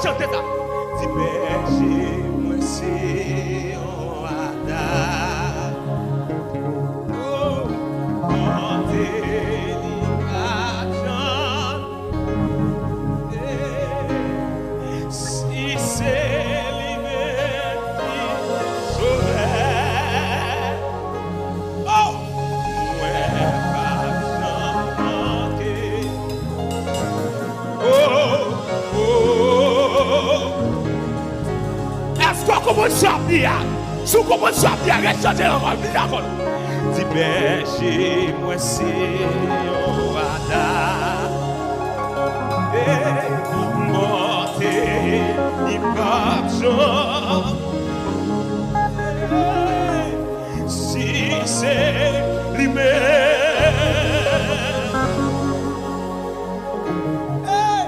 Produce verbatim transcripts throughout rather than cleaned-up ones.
Chante sa. Di bèje mwen se yon wada. Oh, monte li pa janm. Si se li menm ki sovè. Oh! Mwen p ap janm manke. Oh, oh, oh. Èske w konprann sa m di a? Si w konprann sa m di a, rèt chante l ankò, vin ankò. Di bèje mwen se yon wada. Hey, monte li p ap janm. Hey, si se li menm. Hey,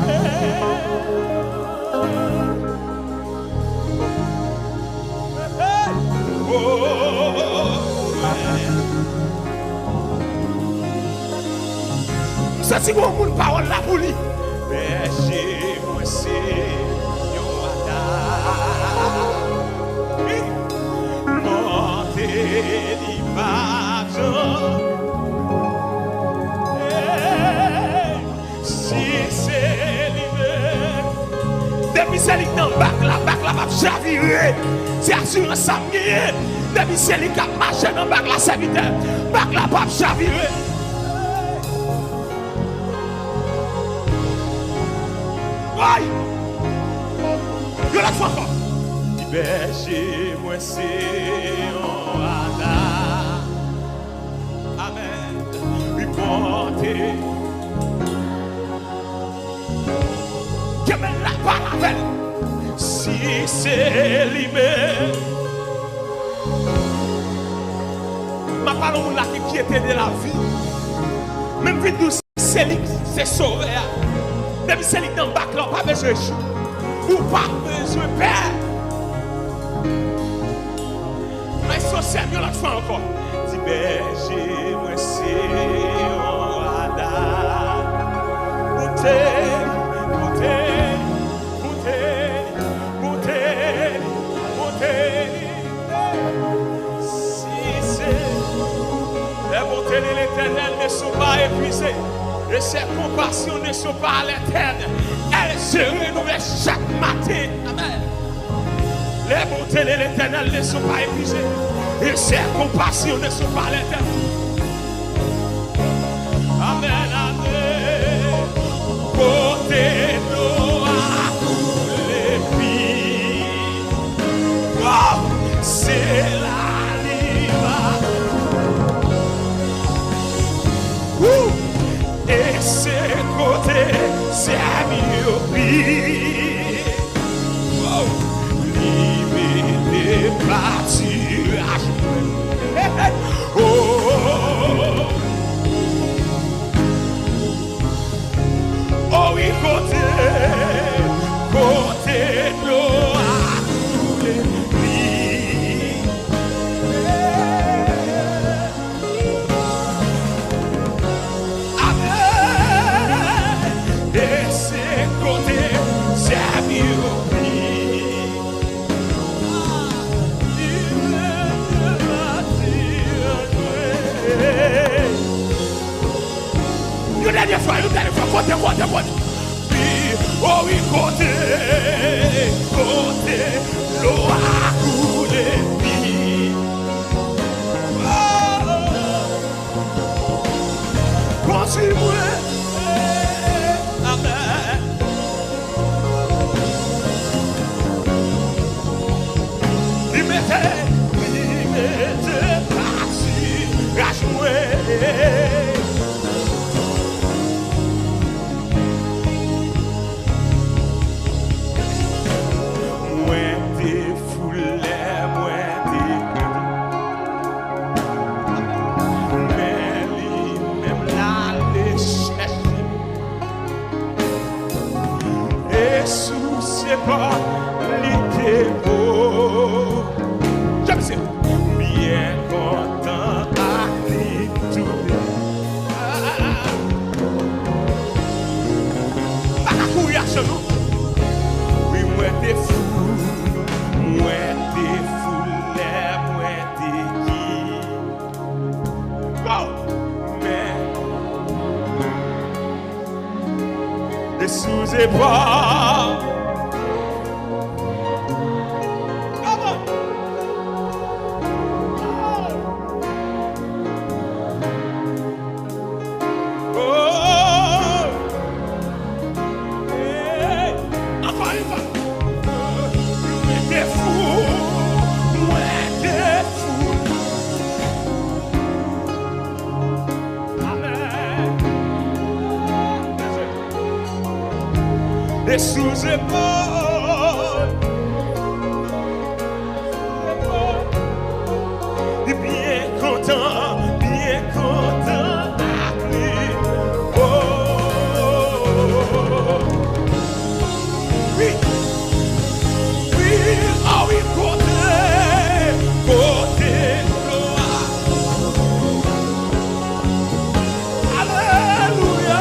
hey. M santi gon moun pawòl la pou li. Bèje mwen se yon wada. Monte li pa janm. Hey! Si se li menm. Depi se li k nan bak la, bak la p ap chavire. Se asirans sa m genyen. Depi se li k ap mache nan bak la, sèvitè, bak la p ap chavire. Woy! Yon lòt fwa ankò. Li bèje mwen se yon wada. Amèn. Li pote. Kenbe l la, pale avè l. Si se li menm. M ap pale yon moun la ki pyete de lavi. Men m vin di w, se li k se sovè a. Depi se li k nan bak la, ou pa bezwen jou. Ou pa bezwen pè. Mwen sou sèn yon lòt fwa ankò. Di bèje mwen se yon wada. Moute li, moute li, moute li, moute li, moute li. Si se les bontés de l'Éternel ne sont pas épuisées, et ses compassions ne sont pas à l'éternel. Elles se renouvellent chaque matin. Amen. Les bontés de l'Éternel ne sont pas épuisées, et ses compassions ne sont pas à l'éternel. Amen, amen. Kote dlo a koule pi. Oh, se la li va. Woo! E se kote sèvi yo pi. Oh, li mete patiraj mwen. Hey, hey. Oh, oh, oh, oh. Oh wi, kote, kote dlo a koule pi. Amen. E se kote sèvi yo pi. Yon dènye fwa, yon dènye fwa, kote, kote, kote. Wi, oh wi, kote, kote dlo a koule pi. Oh, kondui mwen. Amen. Li mete, li mete patiraj mwen. Mwen te fou lè mwen te kouri. Men li menm l ale chèche m. E sou se pa li te bo. Jan misye. Byen Depwa. Come on. Oh. Hey. Ankò yon fwa. Mwen te fou. Mwen te fou. Amèn. E sou zepòl. Li byen kontan, byen kontan ak li. Oh, wi, wi, oh wi, kote, kote glwa. Alelouya.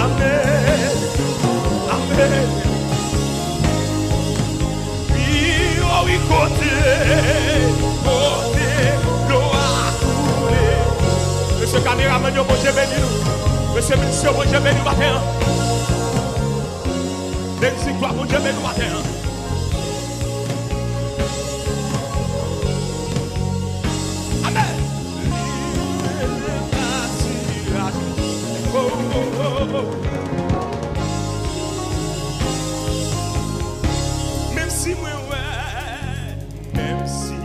Amèn. Amèn. Wi, o wi, kote, kote dlo a koule. Mesye kameramann yo, Bondye beni nou. Mesye minis yo, Bondye beni w maten an. Beni si glwa, Bondye beni w maten an. Amèn. Oh, oh, oh, oh. Menm si mwen wè, menm si.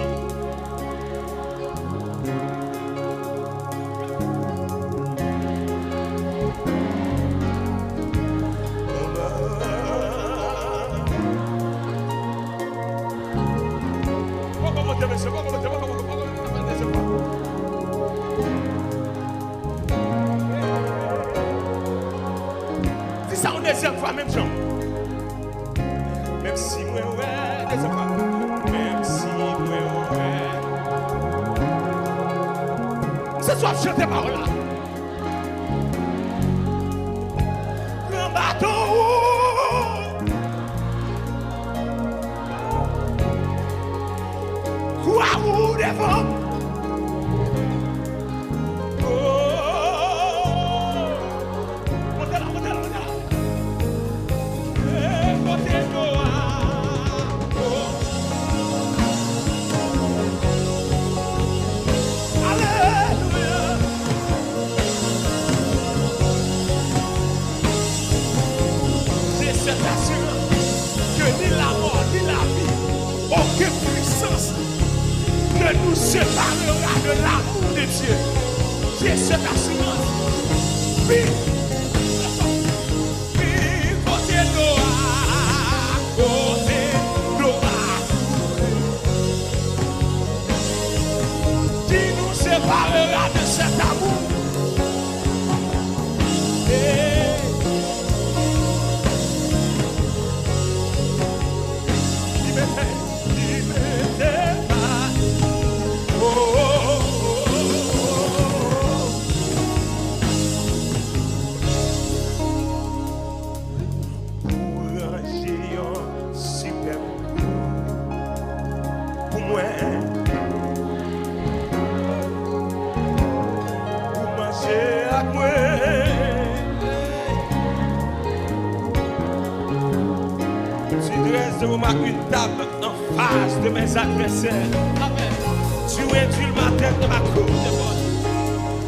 Poko monte, mesye, poko monte, poko monte, poko monte, poko monte, dezyèm fwa. Di sa yon dezyèm fwa, menm jan. Menm si mwen wè, dezyèm fwa. Menm si mwen wè. Se sa w ap chante pawòl la. Pran baton ou. Kwa ou devan. Oh. Monte la, monte la, monte la. E kote nou a? Oh. Alelouya. J'ai cette assurance que ni la mort, ni la vie, aucune puissance ne nous séparera de l'amour de Dieu. J'ai cette assurance. Oui. Wi, kote dlo a, kote dlo a koule. Qui nous séparera de cet amour? Hey. Ki mete, ki mete pa. Oh, oh, oh, oh, oh. Ou ranje yon sipèm pou mwen. Ou manje ak mwen. Tu dresses devant moi une table en face de mes adversaires. Amen. Tu induis ma tête dans ma cour de bonheur.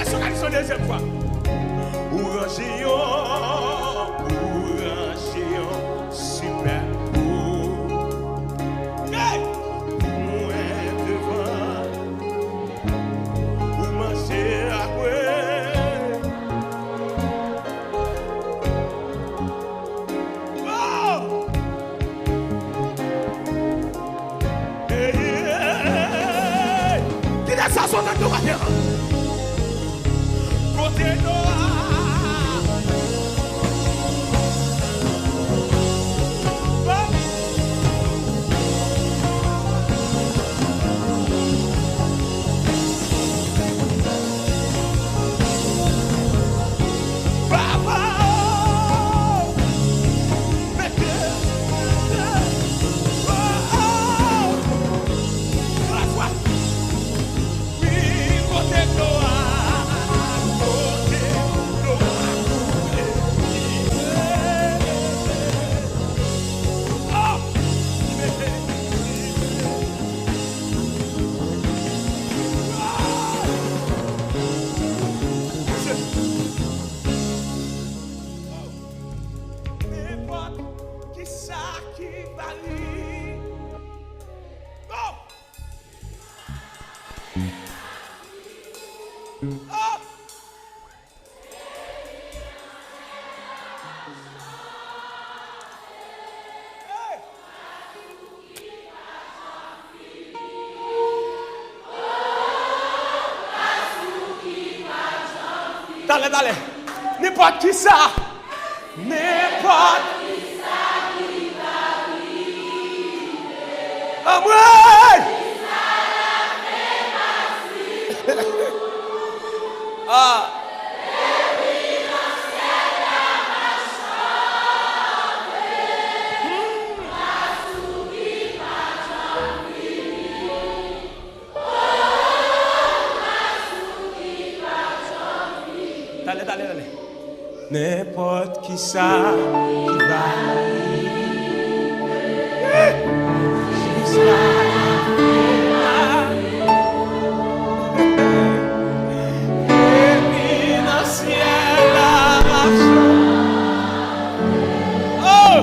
Èske w ka di sa yon dezyèm fwa? Ou ranje yon, ou ranje yon sipèm pou, hey! Pou mwen devan ou manje ak mwen. Oh! Hey, hey, hey, hey. Kite sa sot nan kè w atè a. Kote nou a? Oh! Papa, oh, men Talè, talè. Nenpòt kisa. Nenpòt. Anmwey! Ah. Talè, talè, talè. Nenpòt kisa ki va rive, jiska lafen. Depi nan syèl la, m ap chante. Oh!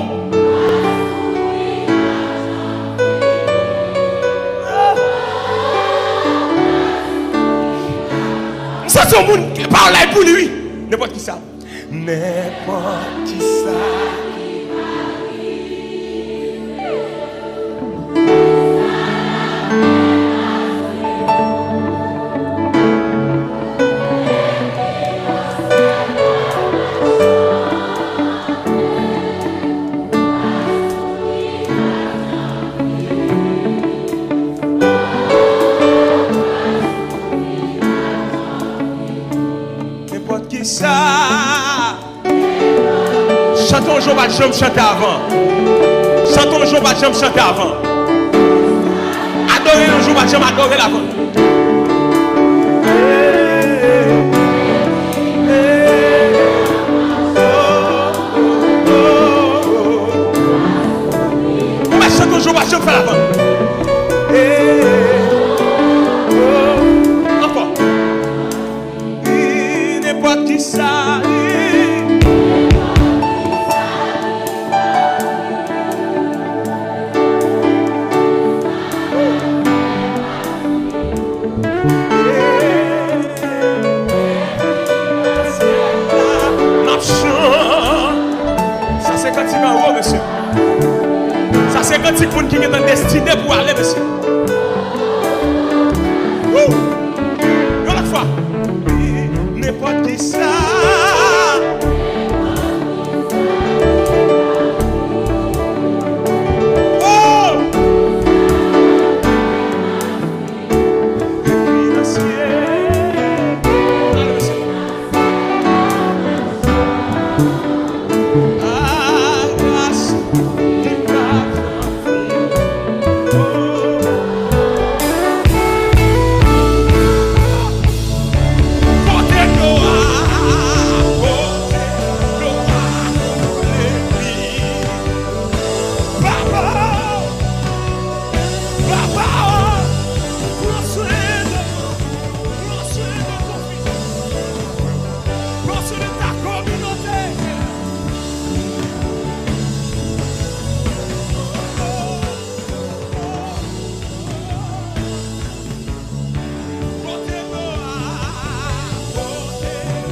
M santi yon moun, pawòl la e pou li, wi. Nenpòt kisa. Nenpòt kisa. Nenpòt kisa. Chante yon jan w pa t janm chante avan. Chante yon jan w pa t janm chante avan. Adore yon jan w pa t janm adore l avan. Ou mèt chante yon jan w pa t janm fè l avan. Ankò. Nenpòt kisa. N ap chan-, sa se kantik anwo, mesye. Sa se kantik moun ki gentan destine pou ale, mesye. Woo! Yon lòt fwa. Nenpòt kisa. Oh! Depi nan syèl. Ale, mesye. Pran swen de ta kominote. Pote glwa, pote glwa.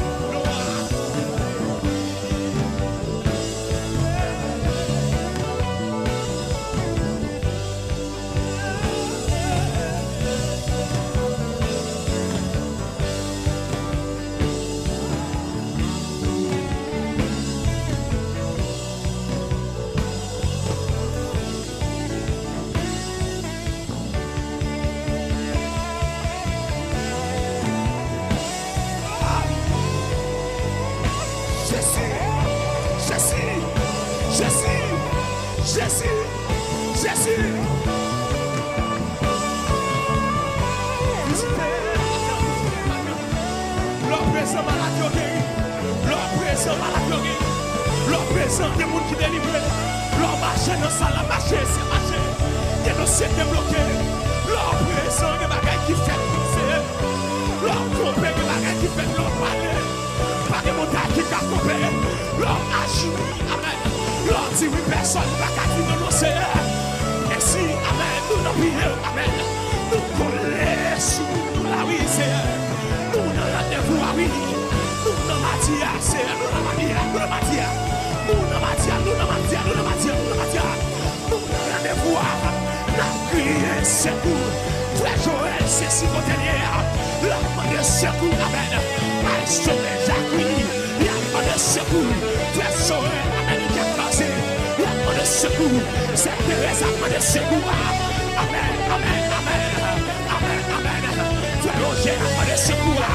Jezi! Jezi! Jezi! Jezi! Jezi! Vizite. Lè w prezan, malad yo geri. Lè w prezan, malad yo geri. Lè w prezan, gen moun ki delivre. Lè w mache nan sal la, mache, se mache. Gen dosye debloke. Lè w prezan, gen bagay ki fèt, Seyè. Lè w kanpe, gen bagay ki fèt. Lè w pale, pa gen montay ki ka kanpe. Lè w aji, wi, amèn. Lè w di wi, pèsòn pa ka di non, non, Seyè. Ensi, amèn, nou nan piye w, amèn. Nou kole sou ou. Sekou. Frè Joel, se si kote l ye a. L ap mande sekou, amèn. Maestro Benja Queenie, y ap mande sekou. Frè Joel, amèn, Jack Marcel, y ap mande sekou. Sè Terèz ap mande sekou a. Amèn, amèn, amèn. Amèn, amèn. Frè Roger ap mande sekou a.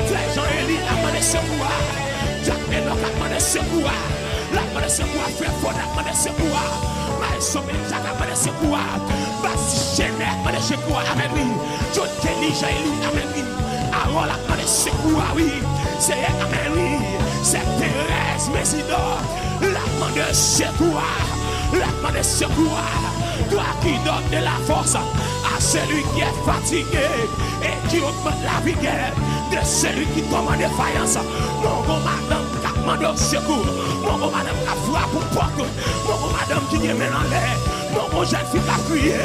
Frè Jean Élie ap mande sekou a. Jack Enoch ap mande sekou a. L ap mande sekou a. Frè Fod ap mande sekou a. Maestro Benja ap mande sekou a. Baptis Jenè ap mande sekou a. Amèn, wi. John Kelly, Jean Élie, amèn, wi. Harold ap mande sekou a, wi. Seyè, amèn, wi. Sè Terèz Mezidò, l ap mande sekou a. L ap mande sekou a. Toi qui donnes de la force à celui qui est fatigué et qui augmente la vigueur de celui qui tombe en défaillance. Mwen gon madanm k ap mande w sekou. Mwen gon madanm k ap frape yon pòt. Mwen gon madanm ki gen men l anlè. Mwen gon jèn fi k ap kriye.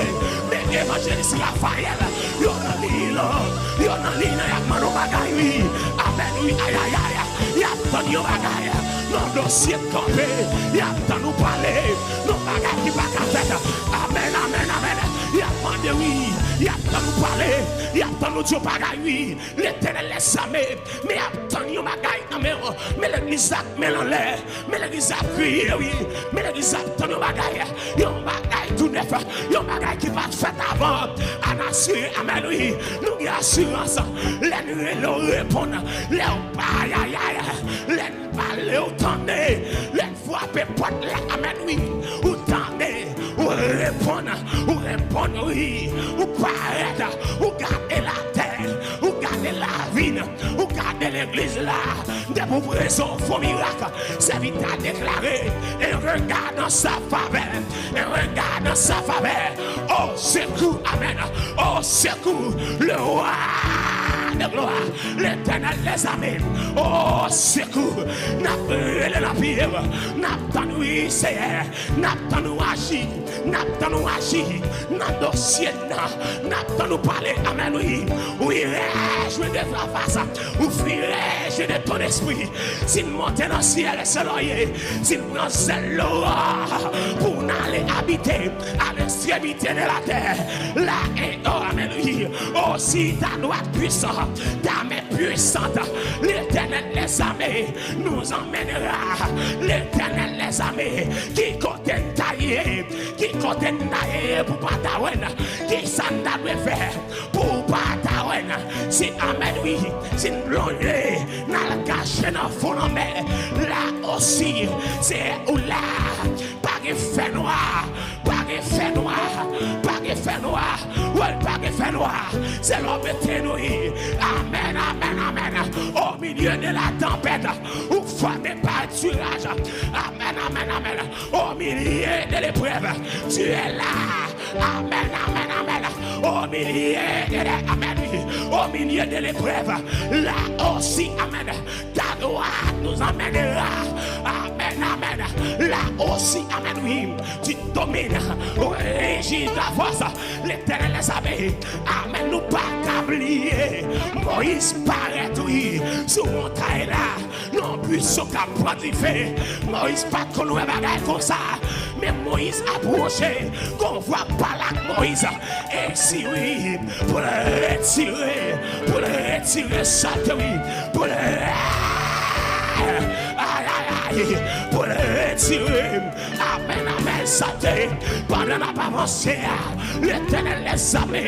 Men evanjelis Raphaël, yo nan liy lan. Yo nan liy lan, y ap mande w bagay, wi. Amèn, wi, ayayay. Y ap tann yon bagay. Nan dosye kanpe. Y ap tann ou pale. Nan bagay ki pa ka fèt. Amèn, amèn, amèn. Y ap mande, wi. Y ap tann ou pale. Y ap tann ou di yon bagay, wi. Letènèl lèzame, men y ap tann yon bagay nan men w. Men legliz la k men l anlè. Men legliz la ap kriye, wi. Men legliz la ap tann yon bagay. Yon bagay tou nèf. Yon bagay ki pa t fèt avan. Ann asire, amèn, wi. Nou gen asirans. Lè n rele, w reponn. Lè w pa, ayayay. Lè n pale, w tande. Lè n frape pòt la, amèn, wi. Ou tande, ou reponn, ou reponn, wi. Ou parèt, ou gade latè, ou gade lavi n, ou gade legliz la. Depi w prezan w fè mirak, sèvitè a deklare, un regard en sa faveur, un regard en sa faveur. Au secours, amèn. Au secours, le roi de gloire, l'Éternel des armées. Au secours, n ap rele nan pye w, n ap tann, wi, Seyè, n ap tann ou aji, n ap tann ou aji nan dosye n nan, n ap tann ou pale, amèn, wi. Ou rejwenn de la fas, ou fi rejwenn de ton espri. Si n monte nan syèl, se la w ye. Si n pran zèl lowò pou n ale abite a lekstremite de latè, la e o, amèn, wi. Aussi ta droite puissante, ta main puissante, l'Éternel des armées nous emmènera. L'Éternel des armées, ki kote n ta ye, ki kote n ta ye pou pa ta wè n, ki sa n ta dwe fè pou pa ta wè n. Si, amèn, wi, si n plonje, n al kache nan fon lanmè, la osi, se ou la. Pa gen fènwa, pa gen fènwa, pa gen fènwa. Wè, pa gen fènwa. Se lè w mete nou, wi. Amèn, amèn, amèn. Au milieu de la tempête, ou frape patiraj. Amèn, amèn, amèn. Au milieu de l'épreuve, tu es là. Amèn, amèn, amèn. Au milieu de l'é-, amèn, wi. Au milieu de l'épreuve, là aussi, amèn, ta droite nous emmènera. Amèn, amèn. Là aussi, amèn, wi. Tu domines, ou régis ta force. L'Éternel des armées, amèn, nou pa ka bliye. Moyiz parèt, wi, sou montay la. Nan buso k ap pran dife. Moyiz pa t konn wè bagay konsa. Men Moyiz apwoche. Gon vwa pale ak Moyiz. Ensi wi, pou l retire, pou l retire salte wi, pou l, ay, ay, ay, pou l retire. Amèn, amèn, salte. Pandan n ap avanse a, Letènèl dèzame,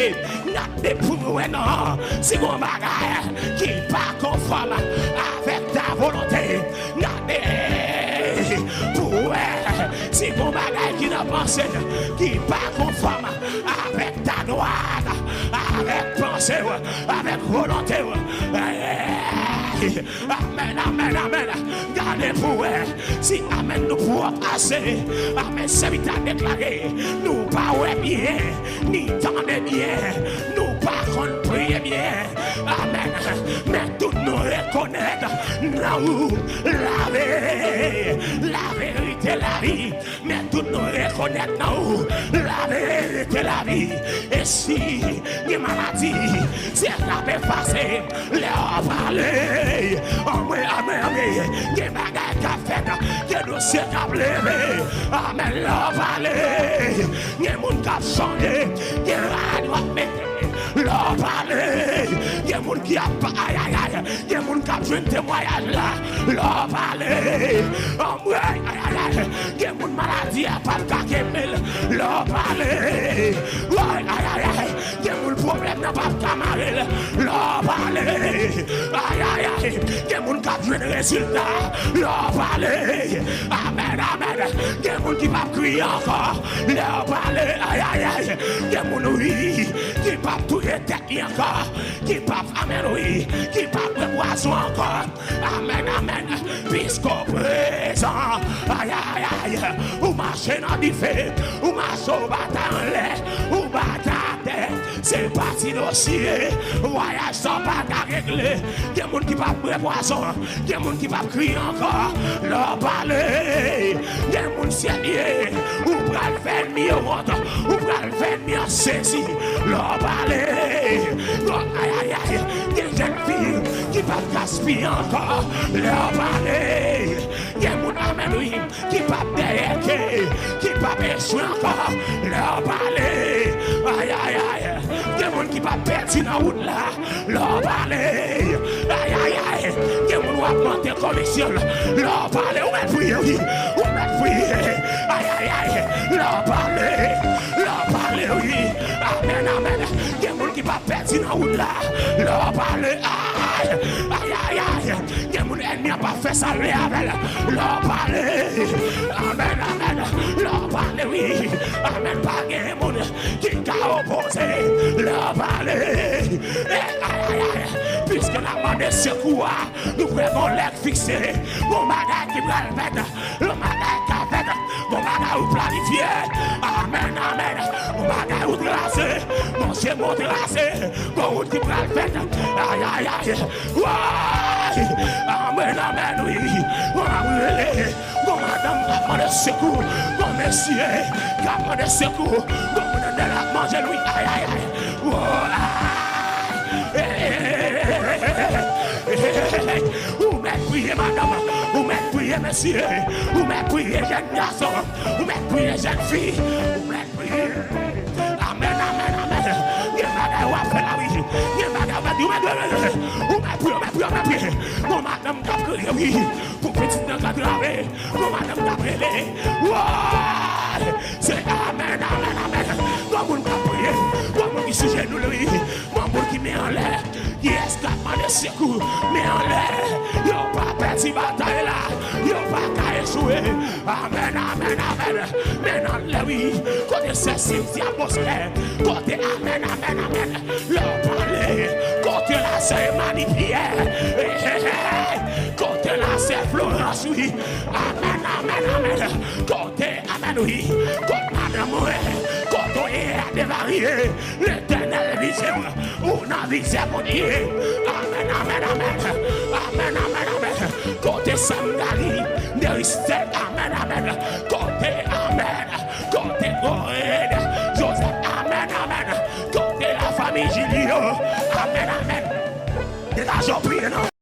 gade pou wè non si gon bagay ki pa konfòm avèk ta volonte. Gade pou wè si gon bagay ki nan panse n ki pa konfòm avèk ta dwat, avèk panse w, avèk volonte w. Amèn, amèn, amèn. Gade pou wè si amèn nou pwòp ase. Amèn, sèvitè a deklare, nou pa wè byen, ni tande byen, nou pa konn priye byen. Amèn. Men tout nou rekonèt nan ou lave, laverite. verite, lavi, men tout nou rekonèt nan ou laverite, lavi. E si gen maladi, se k ap efase lè w pale. Anmwe, anmwe, anmwe. Gen bagay k ap fèt, gen dosye k ap leve. Amèn, lè w pale. Gen moun k ap chanje, gen rad w ap mete. Lè w pale, gen moun ki ap, ayayay, gen moun k ap jwenn temwayaj la. Lè w pale, anmwey, ayayay, gen moun maladi a p ap ka kenbe l. Lè w pale, woy, ayayay, gen moun pwoblèm nan p ap ka mare l. Lè w pale, ayayay, gen moun k ap jwenn rezilta. Lè w pale, amèn, amèn, gen moun ki p ap kriye ankò. Lè w pale, ayayay, gen moun, wi, ki p ap touye tèt li ankò, ki p ap, amèn, wi, ki p ap bwè pwazon ankò. Amèn, amèn. Piske w prezan, ayayay, ou mache nan dife, ou mache, ou batay anlè, ou batay atè. Se pa ti dosye, vwayaj sa w pa ka regle. Gen moun ki p ap bwè pwazon, gen moun ki p ap kriye ankò. Lè w pale, gen moun serye, ou pral fè ènmi yo wont, ou pral fè ènmi an sezi. Lè w pale, ayayay, gen jèn fi ki p ap gaspiye ankò. Lè w pale, gen moun, amèn, wi, ki p ap dèyèke, ki p ap echwe ankò. Lè w pale, ayayay, gen moun ki p ap pèdi nan wout la. Lè w pale, ayayay, gen moun w ap monte komisyon. Lè w pale, ou mèt priye, wi, ou mèt priye. Ayayay, lè w pale, lè w pale, wi. Amèn, amèn. Gen moun ki p ap pèdi nan wout la. Lè w pale, ay, ayayay, gen moun ènmi an p ap fè sa l vle avè l. Lè w pale, amèn, amèn. Lè w pale, wi, amèn. Pa gen moun ki ka opoze. Lè w pale, e, ayayay, piske n ap mande sekou a, nou kwè gon lè k fikse, gon bagay ki pral fèt, gon bagay k ap fèt, gon bagay ou planifye. Amèn, amèn. Gon bagay ou trase, gon chemen ou trase, gon wout ki pral fèt. Ayayay, woy! Amèn, amèn, wi. Gon ap rele, gon madanm k ap mande sekou, gon mesye k ap mande sekou, gon moun anndan l ap manje l, wi. Ayayay, woy! Ou mèt priye, madanm, ou mèt priye, mesye, ou mèt priye, jèn gason, ou mèt priye, jèn fi, ou mèt priye. Amèn, amèn, amèn. Gen bagay w ap fè la, wi. Gen bagay w ap di, ou mèt priye, ou mèt priye, ou mèt priye, ou mèt priye. Gon madanm k ap kriye, wi, pou pitit nan k antrave. Gon madanm k ap rele. Woy! Se amèn, amèn, amèn. Gon moun k ap priye. Gon moun ki sou jenou l, wi. Gon moun ki men anlè. Kiyès k ap mande sekou? Men anlè. Yo pa pèdi batay la. Yo pa ka echwe. Amèn, amèn, amèn. Men anlè, wi. Kote sè simtyè, moskè. Kote, amèn, amèn, amèn. Lè w pale, kote la sè Emani Pyè, kote la sè Florans, wi. Amèn, amèn, amèn. Kote, amèn, wi. Kote madanm mwen, kote w ye a devarye. Letènèl vize w, ou nan vize Bondye. Amèn, amèn, amèn. Amèn, amèn, amèn. Kote Sangali, Deristèl, amèn, amèn. Kote, amèn. Kote Gored, Joseph, amèn, amèn. Kote lafanmi Jilyo, amèn, amèn. Degaje w priye non.